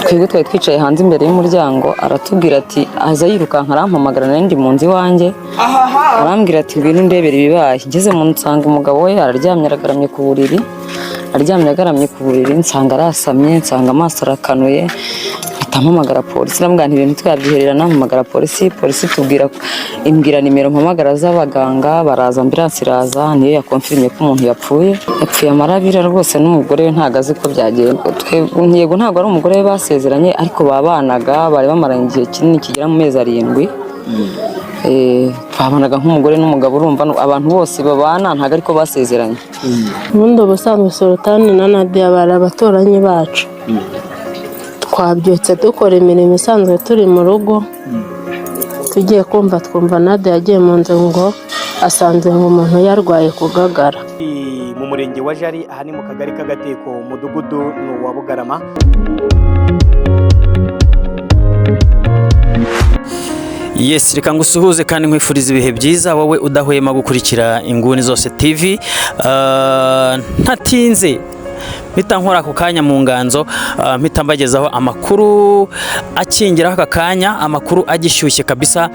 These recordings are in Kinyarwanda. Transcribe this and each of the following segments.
Twebwe twari twicaye hanze imbere y'umuryango, aratubwira ati, aza yirukanka arampamagara, nari ndi mu nzu iwanjye, arambwira ati: "Ngwino ndebere ibibaye." Ngeze mu nzu nsanga umugabo we araryamye, aragaramye ku buriri, aryamye agaramye ku buriri, nsanga arasamye, nsanga amaso arakanuye. Mpita mpamagara polisi, ndamubwira nti ibintu twabyihererana. Mpamagara polisi, polisi itubwira, imbwira nimero mpamagara z'abaganga, baraza, ambulance iraza, niyo yakonfirimye ko umuntu yapfuye. Yapfuye amarabira rwose, n'umugore we ntabwo azi ko byagenda. Yego, ntabwo ari umugore we basezeranye, ariko babanaga, bari bamaranye igihe kinini kigera mu mezi 7. Babanaga nk'umugore n'umugabo. Urumva abantu bose babana ntabwo ariko basezeranye. Ubundi ubusanzwe Sultani na Nadia bari abaturanyi bacu. Twabyutse dukora imirimo isanzwe turi mu rugo, tugiye kumva twumva Nadia yagiye mu nzu ngo asanze ngo umuntu yarwaye kugagara. Mu murenge wa Jari, aha ni mu kagari k'Agateko, umudugudu ni uwa Bugarama. Yes, reka ngusuhuze kandi nkwifuriza ibihe byiza, wowe udahwema gukurikira Inguni Zose TV. Ntatinze, mpita nkora ako kanya mu nganzo, mpita mbagezaho amakuru akingiraho aka kanya, amakuru agishyushye kabisa.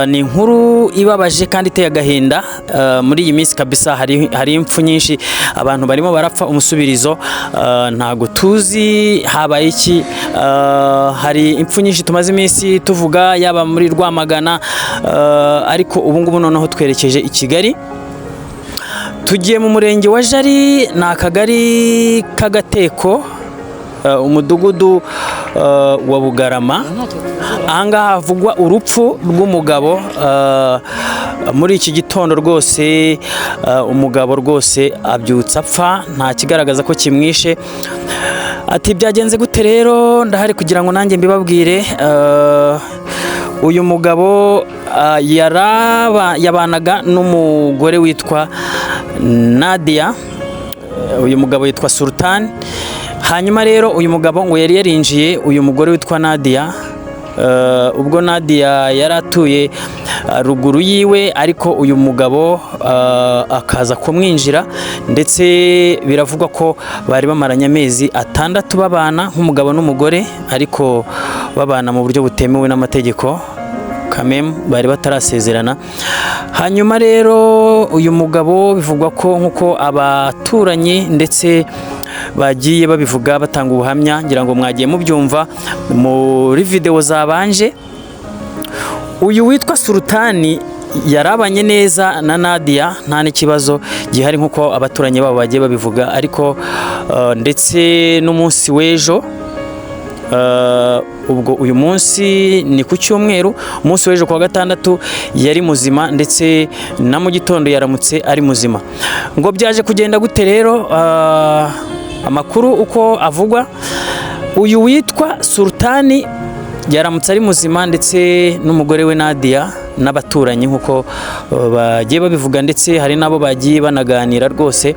Ni inkuru ibabaje kandi iteye agahinda. Muri iyi minsi kabisa hari impfu nyinshi, abantu barimo barapfa umusubirizo, ntago tuzi habaye iki. Hari impfu nyinshi tumaze iminsi tuvuga, yaba muri Rwamagana, ariko ubu ngubu noneho twerekeje i Kigali, tugiye mu murenge wa Jari, ni akagari k'Agateko, umudugudu wa Bugarama. Ahangaha havugwa urupfu rw'umugabo muri iki gitondo rwose. Umugabo rwose abyutse apfa, nta kigaragaza ko kimwishe. Ati byagenze gute rero? Ndahari kugira ngo nanjye mbibabwire. Uyu mugabo yabanaga n'umugore witwa Nadia. Uyu mugabo yitwa Sultan. Hanyuma rero uyu mugabo ngo yari yarinjiye uyu mugore witwa Nadia, ubwo Nadia yari atuye ruguru yiwe, ariko uyu mugabo akaza kumwinjira, ndetse biravugwa ko bari bamaranye amezi 6 babana nk'umugabo n'umugore, ariko babana mu buryo butemewe n'amategeko kamem, bari batarasezerana. Hanyuma rero uyu mugabo bivugwa ko, nk'uko abaturanyi ndetse bagiye babivuga, batanga ubuhamya, ngira ngo mwagiye mubyumva muri videwo zabanje, uyu witwa Sultani yarabanye neza na Nadia, nta n'ikibazo gihari nk'uko abaturanyi babo bagiye babivuga. Ariko ndetse n'umunsi w'ejo, ubwo uyu munsi ni ku cyumweru, umunsi w'ejo kuwa gatandatu yari muzima, ndetse na mu gitondo yaramutse ari muzima. Ngo byaje kugenda gute rero? Amakuru uko avugwa, uyu witwa Sultani yaramutse ari muzima, ndetse n'umugore we Nadia n'abaturanyi nk'uko bagiye babivuga, ndetse hari n'abo bagiye banaganira rwose.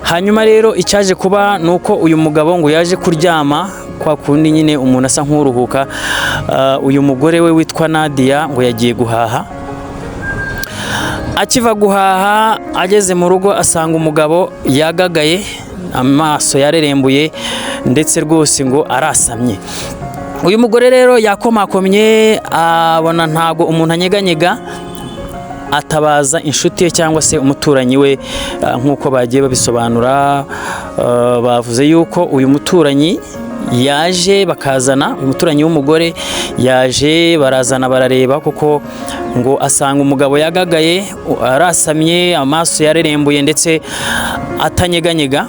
Hanyuma rero icyaje kuba ni uko uyu mugabo ngo yaje kuryama kwa kundi nyine umuntu asa nk'uruhuka. Uyu mugore we witwa Nadia ngo yagiye guhaha. Akiva guhaha, ageze mu rugo asanga umugabo yagagaye, amaso yarerembuye, ndetse rwose ngo arasamye. Uyu mugore rero yakomakomye, abona ntabwo umuntu anyeganyega, atabaza inshuti ye cyangwa se umuturanyi we, nk'uko bagiye babisobanura. Bavuze yuko uyu muturanyi yaje, bakazana uyu muturanyi w'umugore, yaje barazana barareba, kuko ngo asanga umugabo yagagaye, arasamye, amaso yarerembuye, ndetse atanyeganyega.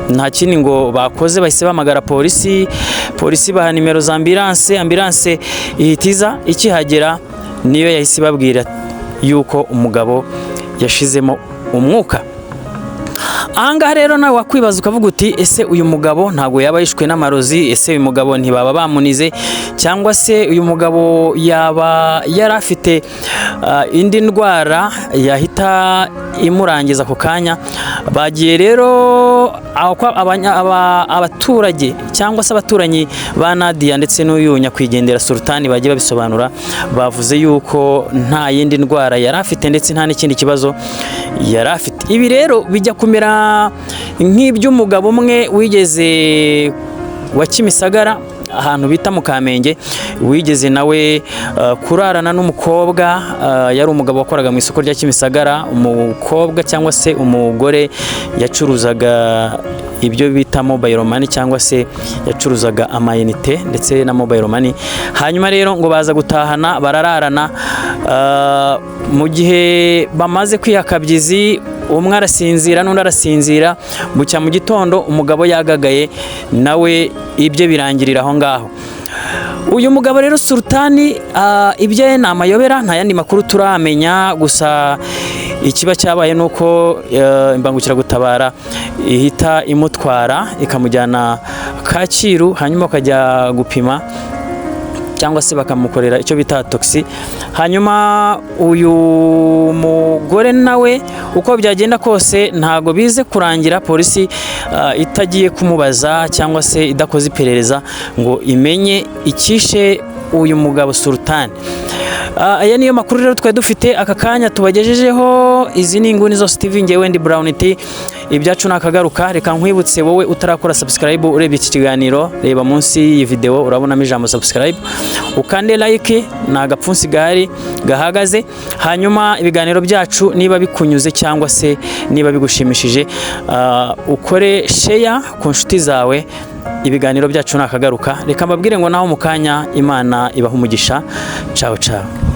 Nta kindi ngo bakoze, bahise bahamagara polisi. Polisi baha nimero za ambulance, ambulance ihita iza. Ikihagera niyo yahise ibabwira yuko umugabo yashizemo umwuka. Ahangaha rero nawe wakwibaza ukavuga uti: "Ese uyu mugabo ntabwo yaba yishwe n'amarozi? Ese uyu mugabo ntibaba bamunize? Cyangwa se uyu mugabo yaba yari afite indi ndwara yahita imurangiza ako kanya?" Bagiye rero aho kwa abaturage cyangwa se abaturanyi ba Nadia ndetse n'uyu nyakwigendera Sultani bagiye babisobanura, bavuze yuko nta yindi ndwara yari afite, ndetse nta n'ikindi kibazo yari afite. Ibi rero bijya kumera nk'iby'umugabo umwe wigeze wa Kimisagara. ahantu bita mu Kamenge, wigeze nawe kurarana n'umukobwa. Yari umugabo wakoraga mu isoko rya Kimisagara. Umukobwa cyangwa se umugore yacuruzaga ibyo bita mobile money, cyangwa se yacuruzaga amayinite ndetse na mobile money. Hanyuma rero ngo baza gutahana, barararana. Mu gihe bamaze kwiha akabyizi, umwe arasinzira n'undi arasinzira, bucya mu gitondo umugabo yagagaye, nawe ibye birangirira aho ngaho. Uyu mugabo rero Sultani, ibye ni amayobera, nta yandi makuru turamenya. Gusa ikiba cyabaye ni uko imbangukiragutabara ihita imutwara ikamujyana Kacyiru, hanyuma bakajya gupima cyangwa se bakamukorera icyo bita autopsy. Hanyuma uyu mugore nawe, uko byagenda kose, ntago bize kurangira polisi itagiye kumubaza cyangwa se idakoze iperereza ngo imenye icyishe uyu mugabo Sultani. Aya niyo makuru rero twari dufite aka kanya tubagejejeho. Izi ni Inguni Zose TV, ngewe ndi Brown T. Ibyacu nakagaruka. Reka nkwibutse, wowe utarakora subscribe urebye iki kiganiro, reba munsi y'iyi video urabonamo ijambo "subscribe", ukande like, ni agapfunsi gahari gahagaze. Hanyuma ibiganiro byacu niba bikunyuze cyangwa se niba bigushimishije, ukore share ku nshuti zawe. Ibiganiro byacu nakagaruka. Reka mbabwire ngo naho mu kanya, Imana ibaha umugisha. Ciao ciao.